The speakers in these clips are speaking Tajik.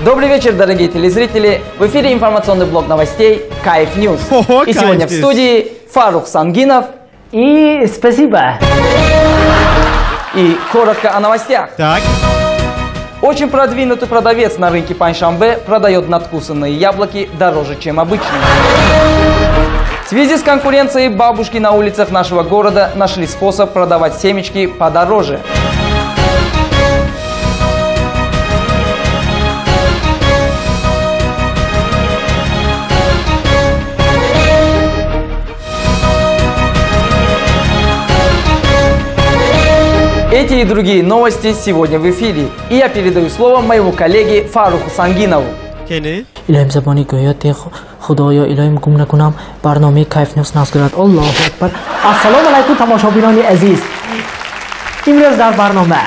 Добрый вечер, дорогие телезрители. В эфире информационный блок новостей «Кайф Ньюс». Ого, И сегодня в «Кайф Ньюс». студии Фарух Сангинов. И спасибо. И коротко о новостях. Так. Очень продвинутый продавец на рынке Паншамбе продает надкусанные яблоки дороже, чем обычно. В связи с конкуренцией бабушки на улицах нашего города нашли способ продавать семечки подороже. Эти и другие новости сегодня в эфире. И я передаю слово моему коллеге Фаруху Сангинову. Кени? Илоҳим забони гӯё худоё илоҳим гум накунам барномаи Кайф Ньюс назгирад. Аллоҳу акбар. Ассалому алайкум тамошобинони азиз. Имрӯз дар барнома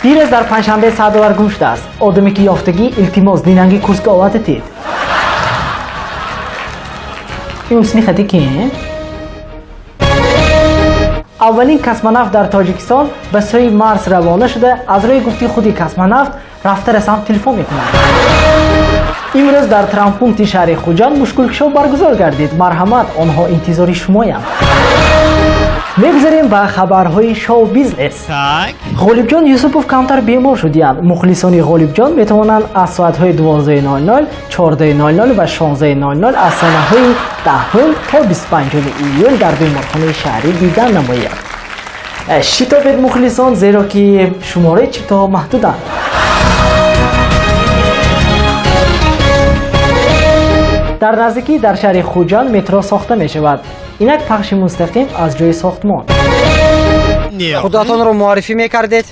дирӯз дар панҷшанбе 100 доллар гум шудааст. Одаме ки ёфтагӣ илтимос динанги курсга оварда тид. Ин усни хади ки? Аввалин космонавт дар Тоҷикистон ба сӯи Марс равона шуда, аз рӯи гуфти худи космонавт рафта расам телефон мекунад. Имрӯз дар травмпункти шаҳри Хуҷанд мушкулкушо баргузор гардид. Марҳамат, онҳо интизори шумоянд. Мегузарем ба хабарҳои шоу-бизнес. Так. Ғолибҷон Юсупов камтар бемор шудиянд. Мухлисони Ғолибҷон метавонанд аз соатҳои 12:00, 14:00 ва 16:00 аз санаҳои 10 то 25 июл дар беморхонаи шаҳрӣ дидан намоянд. Шитобед мухлисон, зеро ки шумораи чиптаҳо маҳдуданд. Дар наздикӣ дар шаҳри Хуҷанд метро сохта мешавад. Инак пахши мустақим аз ҷои сохтмон. Худатонро муаррифӣ мекардед?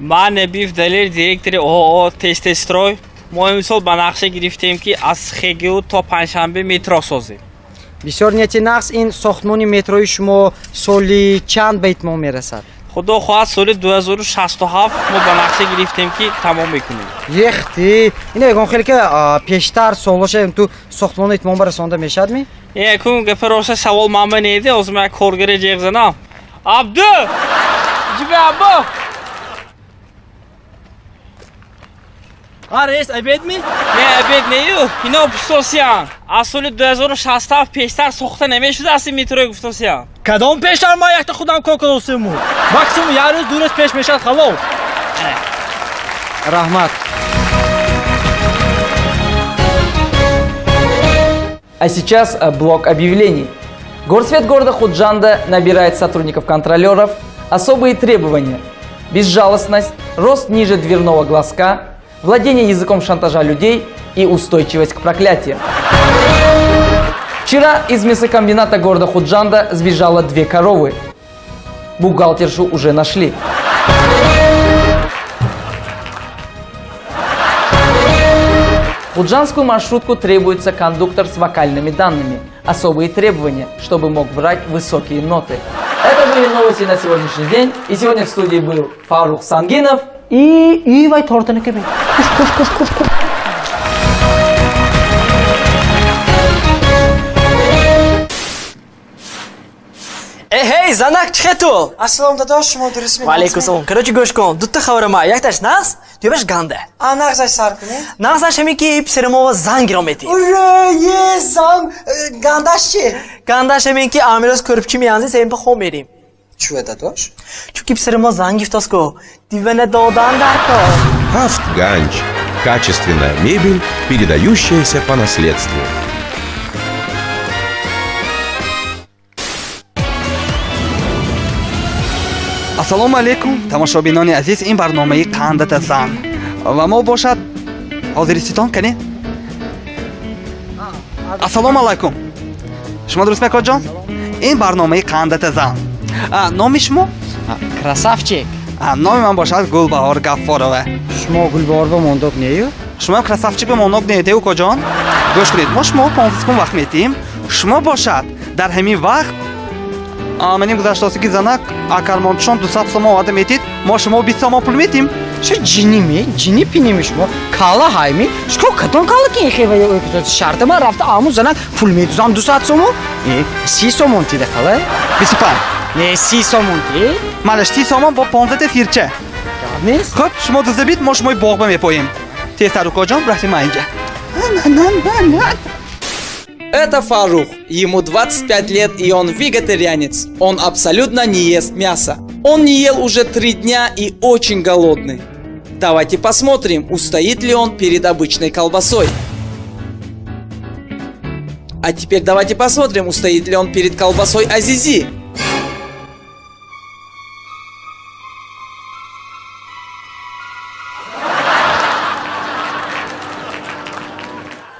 Ман Набиев Далер, директори ООО «Тестестрой». Мо имсол ба нақша гирифтем, ки аз ХГУ то Панҷшанбе метро созем. Бисёр нияти нақс. Ин сохтмони метрои шумо соли чанд ба итмом мерасад? Худо хоҳад, соли 2067 мо ба нақша гирифтем, ки тамом мекунем. Ехти, ин ягон хеле ки пештар солоша ту сохтмони итмом барасонда мешавадми? Якум гапа роста савол ман неди, ҳозир ман коргаре ҷеғ занам. Абду! Ҷибе або! А, рейс, обед ми? Не, обед нею, ино пустосиян. Аз соли 2067 пештар сохта намешудааст ин метрои гуфтосиян. Кадом пештар? Ман якта худам кор кардосиму. Максимум як рӯз, ду рӯз пеш мешавад, халос. Раҳмат. А сейчас блок объявлений. Горсвет города Худжанда набирает сотрудников-контролеров. Особые требования: безжалостность, рост ниже дверного глазка, владение языком шантажа людей и устойчивость к проклятиям. Вчера из мясокомбината города Худжанда сбежало 2 коровы. Бухгалтершу уже нашли. В худжандскую маршрутку требуется кондуктор с вокальными данными. Особые требования, чтобы мог брать высокие ноты. Это были новости на сегодняшний день. И сегодня в студии был Фарух Сангинов. И вай тортани кебе. Куш, куш, куш, куш, куш. Эй, занак, чӣ ту? Ассалом, дадош, шумо дуруст Ва алайкум салом. Короче, гӯш кун, дута хабара ма. Якташ нағз, дуюмаш ганда. А нағзаш сар кунед? Нағзаш ҳамин ки писаримова зан гиром метӣ. Ура, е, зан, гандаш чӣ? Гандаш ҳамин ки амирӯз кӯрпчи меанзӣ, сеюм па хом мерим. Чӯ, дадош? Чунки писаримова зан гифтост ку. Дивана додан дар кор. Ҳафт ганҷ. Качественная мебель, передающаяся по наследству. Ассалому алайкум, тамошобинони азиз, ин барномаи Қандата зан. Ва мо бошад ҳозириститон кани? Ассалому алайкум. Шумо дуруст мекоҷон? Ин барномаи Қандата зан. Номи шумо? Красавчик. Номи ман бошад Гулбаҳор Гаффорова. Шумо Гулбаҳор ба мондок нею? Шумо красавчик ба мондок не, деу коҷон? Гӯш кунед, мо шумо 15 секунд вақт метиҳем. Шумо бошад дар ҳамин вақт маним гузаштаосе ки занак акармончон 200 сомон оварда метид, мо шумо 20 сомон пул метим. Шу ҷиними, ҷини пиними шумо, кала ҳайми, шуко кадом кала ки хева шарта ман рафта аму занак пул медузам 200 сомон? 30 сомон тида хала? 25. Не, 30 сомон ти? Малаш 30 сомон бо 15 фирча. Нест? Хуб, шумо дузабид, мо шумои боғ ба мепоем. Тезтар, укоҷон, рафтем ма инҷа. Это Фарух. Ему 25 лет, и он вегетарианец. Он абсолютно не ест мясо. Он не ел уже 3 дня и очень голодный. Давайте посмотрим, устоит ли он перед обычной колбасой. А теперь давайте посмотрим, устоит ли он перед колбасой Азизи.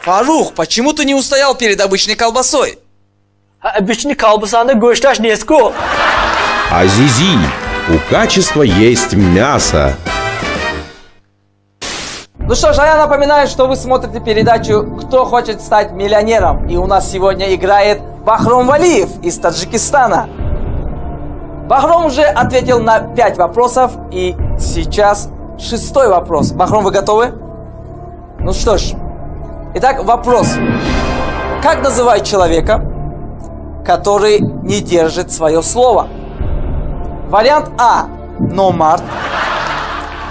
Фарух, почему ты не устоял перед обычной колбасой? Обычный колбаса гӯшташ нестку. Азизи, у качества есть мясо. Ну что ж, а я напоминаю, что вы смотрите передачу «Кто хочет стать миллионером?». И у нас сегодня играет Бахром Валиев из Таджикистана. Бахром уже ответил на 5 вопросов, и сейчас 6-й вопрос. Бахром, вы готовы? Ну что ж, итак, вопрос. Как называют человека, который не держит свое слово? Вариант А – номард.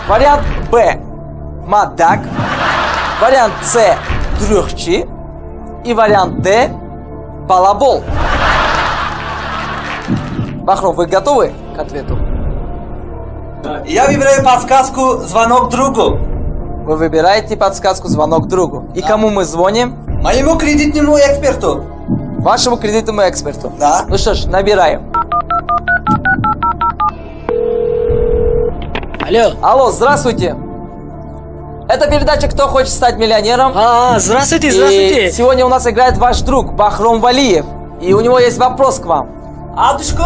Вариант Б – мадак. Вариант С – дрюхчи. И вариант Д – балабол. Бахром, вы готовы к ответу? Я выбираю подсказку «Звонок другу». Вы выбираете подсказку «Звонок другу». И кому мы звоним? Моему кредитному эксперту. Вашему кредитному эксперту? Да. Ну что ж, набираем. Алло. Алло, здравствуйте. Это передача «Кто хочет стать миллионером». Здравствуйте, здравствуйте. И сегодня у нас играет ваш друг Бахром Валиев. И у него есть вопрос к вам. Абдушко?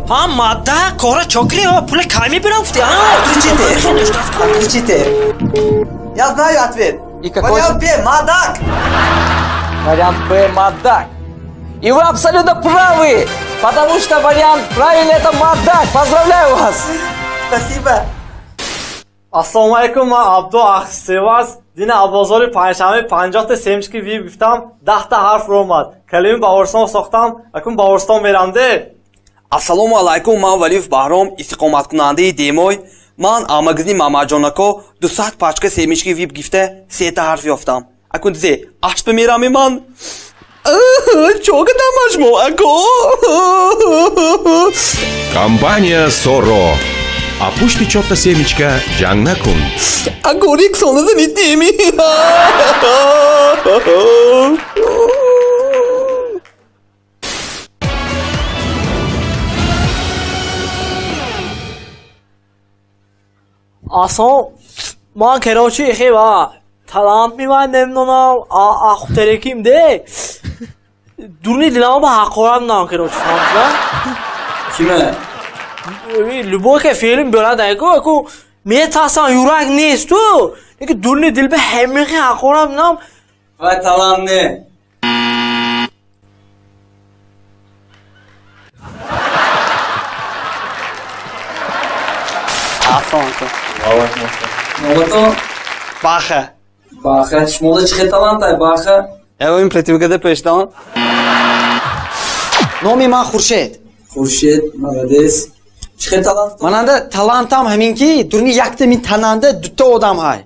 А, мада, кора чокри, пуля ками берам. Отключите. Отключите. Я знаю ответ. И какой? Вариант Б, мадак. Вариант Б, мадак. И вы абсолютно правы, потому что вариант правильный — это мадак. Поздравляю вас. Спасибо. Ассалому алайкум, ман Абду Ахсеваз. Дина бозори панҷшанбе 50 семечки вип гуфтам, 10 ҳарф омад. Калими Баҳористон сохтам, акун Баҳористон мерам де. Ассалому алайкум, ман Валиев Баҳром, истиқоматкунандаи Демой. Ман амагизни Мамаҷонако 200 пачка семечки вип гифта 3 ҳарф ёфтам. Акун зе, ашт мерами ман. Чога дамашмо, ако. Компания Соро. А пушти чотта семечка ҷанг накун. Агорик соназа нитеми. Асон, ман короче хева талант мивай намедонам, ахутереким де. Дурни дилама ба ҳақорат нам короче, фаҳмидӣ? Киме? Любой ке филм бирад айко, метарсам юрак нест ту. Неки дурни дил ба ҳамихи ҳақорат нам. Вай талант не. Ассалому алайкум. Номато? Баха. Баха. Шумода чӣ хел талант ай, Баха? Эво ин противгада пештан. Номи ман Хуршед. Хуршед, молодец. Чӣ хел талант? Мананда талантам ҳамин ки дурни якта мин тананда дута одам ҳай.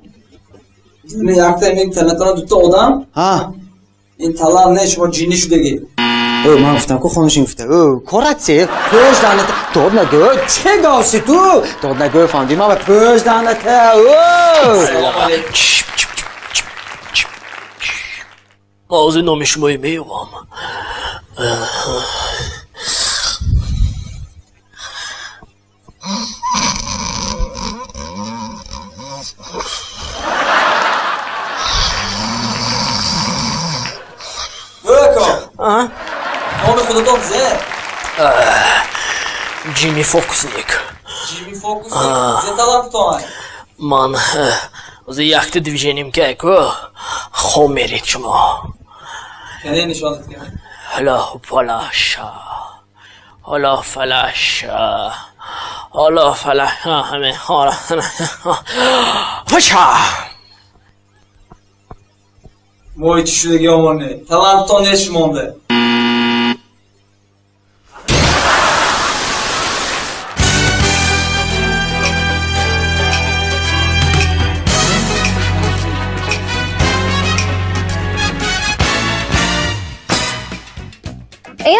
Дурни якта мин танатона дута одам? Ҳа. Ин талант не, шумо ҷинни шудагӣ. Ө, ман гуфтам ку хонашин гуфта. Ө, корат се, пӯш даната. Дод нагӯ, чӣ гафси ту? Дод нагӯ, фаҳмидӣ ман ба пӯш даната. Ө! Салом алейкум. Мавзӯи номи шумои меёвам. Номи худатон зе? Ҷимми Фокусник. Ҷимми Фокусник. Зе талантатон ай? Ман ози якта движением ки айку хом меред шумо. Кане нишонат кунед? Ҳала палаша. Ҳала фалаша. Ҳала фалаша. Ҳаме ҳала. Фаша. Вой, чӣ шудаги омоне. Талантатон нест шумонда.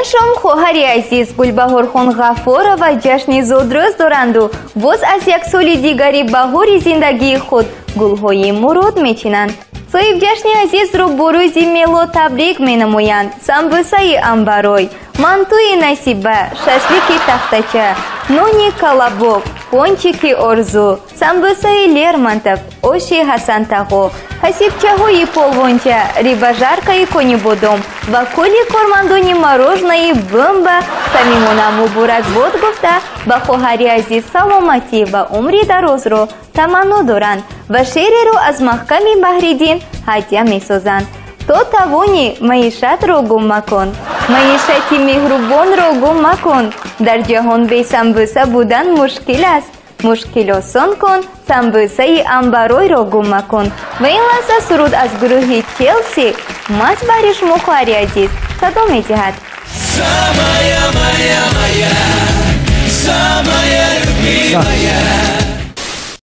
Ин шом хоҳари азиз Гулбаҳорхон Ғафурова ҷашни зодрӯз доранду боз аз як соли дигари баҳори зиндагии худ гулҳои мурод мечинанд. Соҳибҷашни азизро бо рӯзи мелод табрик менамоянд. Самбусаи амбарой, мантуи Насиба, шашлики Тахтача, нони Калабок, пончики Орзу, самбусаи Лермонтов, оши Ҳасантағо, ҳасибчаҳои Полвонча, рибажаркаи Конибодом ва кулли кормандони мороженое Бумба самимона муборакбод гуфта, ба хоҳари азиз саломатӣ ва умри дарозро таманно доранд ва шеъреро аз Маҳками Баҳриддин ҳадя месозанд. То тавонӣ, маишатро гум макун, маишати меҳрубонро гум макун. Дар ҷаҳон бесамбуса будан мушкил аст, мушкил осон кун, самбусаи амбаройро гум макун. Ва ин лаҳза суруд аз гурӯҳи Челси маҳз баҳри шумо, хоҳари азиз, садо медиҳад. Самая моя, моя, самая любимая.